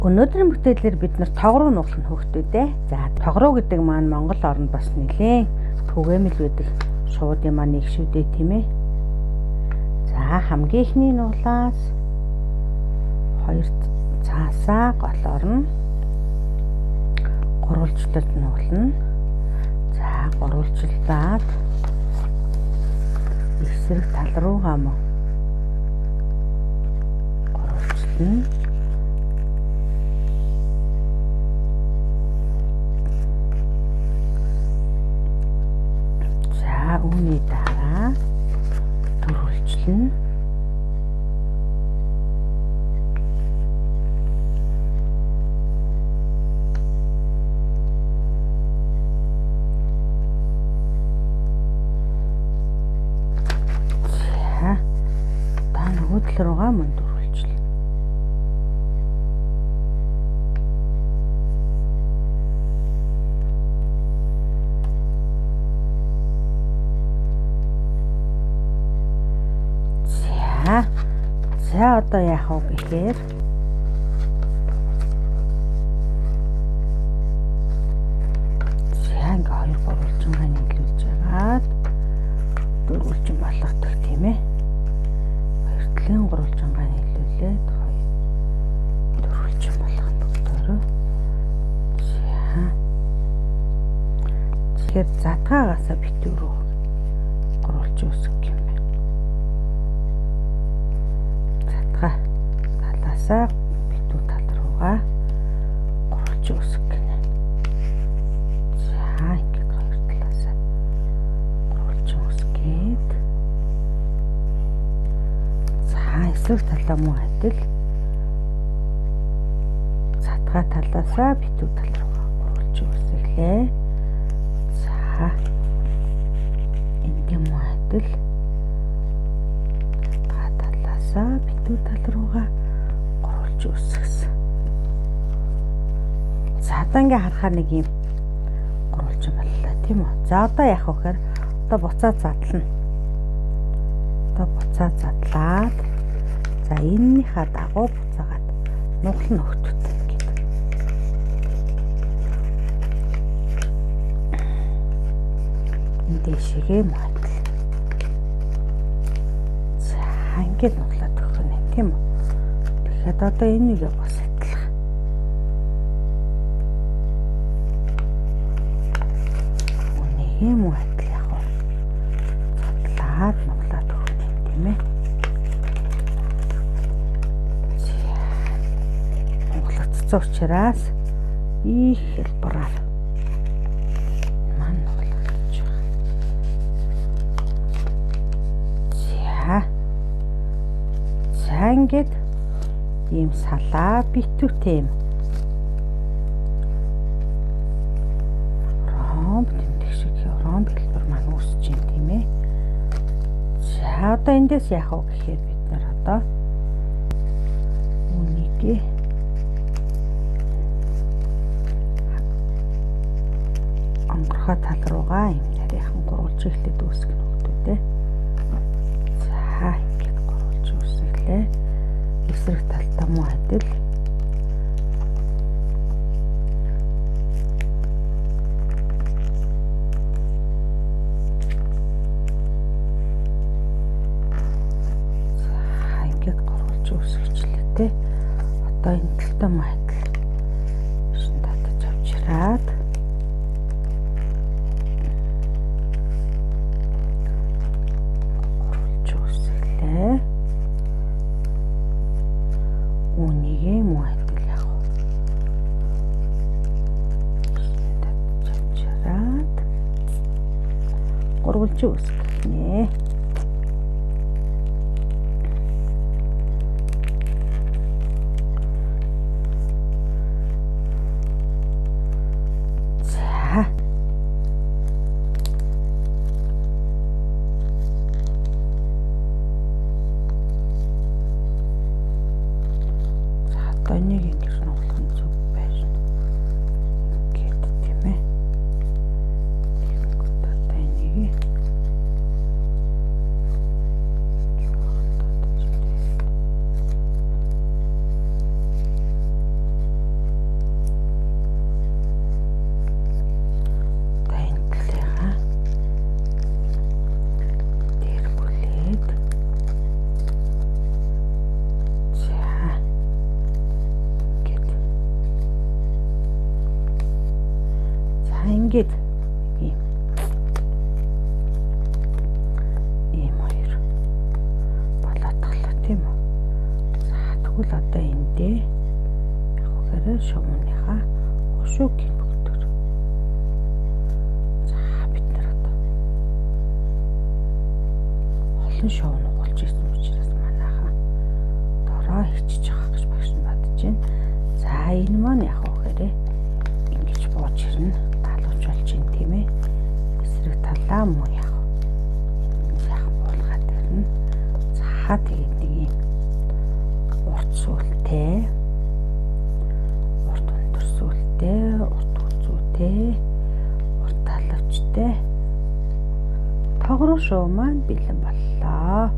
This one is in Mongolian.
Өнөөдрийн бүтээлээр бид нар тогруу нуглах хүүхдүүд ээ. За тогруу гэдэг маань Монгол оронд бас нэлээн түгээмэл байдаг шууд юм аа нэг шүү дээ, тийм ээ. За хамгийн эхний нуглаас хоёр цаасаа голоор нь гурвалжлалд нуглана. За гурвалжлаад эсрэг тал руугаа мөн гурвалжлана. За үүний дараа дөрвөлжлөнө. За та нөгөө тал руугаа мөн дөрвөлжлөнө. За одоо яах вэ гэхээр за ингээ хоёр гурвалжингаа нийлүүлж агаад дөрвөлжин болгодог, тийм ээ. Хоёр талын гурвалжингаа нийлүүлээд хоёр дөрвөлжин болгоно бүгдөө. За тэгэхээр задгаагаасаа битүү рүү гурвалжин үсгэх юм байна. Талаасаа битүү тал руугаа гурвалжин үсгэх гинэ. За ингээд хоёр талаасаа гурвалжин үсгээд за эсрэг талаа мөн адил задгаа талаасаа битүү тал руугаа гурвалжин үсгэлээ. За энд мөн адил задгаа талаасаа битүү тал руугаа гурвалжин үсгэсэн. За одоо ингээ харахаар нэг юм гурвалжин боллоо, тийм үү? За одоо яах вэ гэхээр одоо буцаад задлана. Одоо буцаад задлаад за энэнийхээ дагуу буцаагаад нуглана хөхтөд гэдэг. Энэ дээшээгээ мөн адил. За ингээд нуглаад өгөх нь, тийм үү? Тэгэхээр одоо энийг бас адилхан. Үнийг мөн адил яг уу задлаад нуглаад өгөх нь, тийм ээ. Нуглагдсан учраас их хэлбэрээр маань нуглагдчих байна. За. За ингээд ийм салаа битүүтэй юм ромб тэмдэг шиг ромб хэлбэр маань үүсэж байна, тийм ээ. За одоо эндээс яах вэ гэхээр бид нар одоо үүнийг онгорхой тал руугаа юм нарийнхан гурвалжин эхлээд үүсгэх нөхдөд ээ. За ингээд гурвалжин үүсгэлээ. Эсрэг талтаа мөн адил. За ингээд гурвалжин үүсгэчлээ те. Одоо энэ талтаа мөн адил. Шин татаж авчираад гурвалжин үүсгэлээ. Үүнийг мөн адил яг уу татаж авчираад гурвалжин үүсгэх нэ. За. За одоо энийг ингэж нуглах нь зөв байж байна. Ингээд, тийм ээ. Тэгэнгүүт одоо энийг Ингээд нэг ийм хоёр болоотглоо, тийм үү? За, тэгвэл одоо эндээ яг үгээр шувууныхаа хушууг бүгдээр. За, бид нар одоо олон шувуу нугалж ирсэн учраас манайхаа дороо хичиж байгаа гэж багш нь бодож байна. За, энэ маань яг үгээр ингэж бууж ирнэ. Талууч болж байна, тийм ээ. Эсрэг талаа муу яг сайхан буулгаад ирнэ. За, тэгээд нэг юм урт сүлтэй, урт өндөр сүлтэй, урт хүзүүтэй, урт талавчтай тогруу шувуу маань бэлэн боллоо.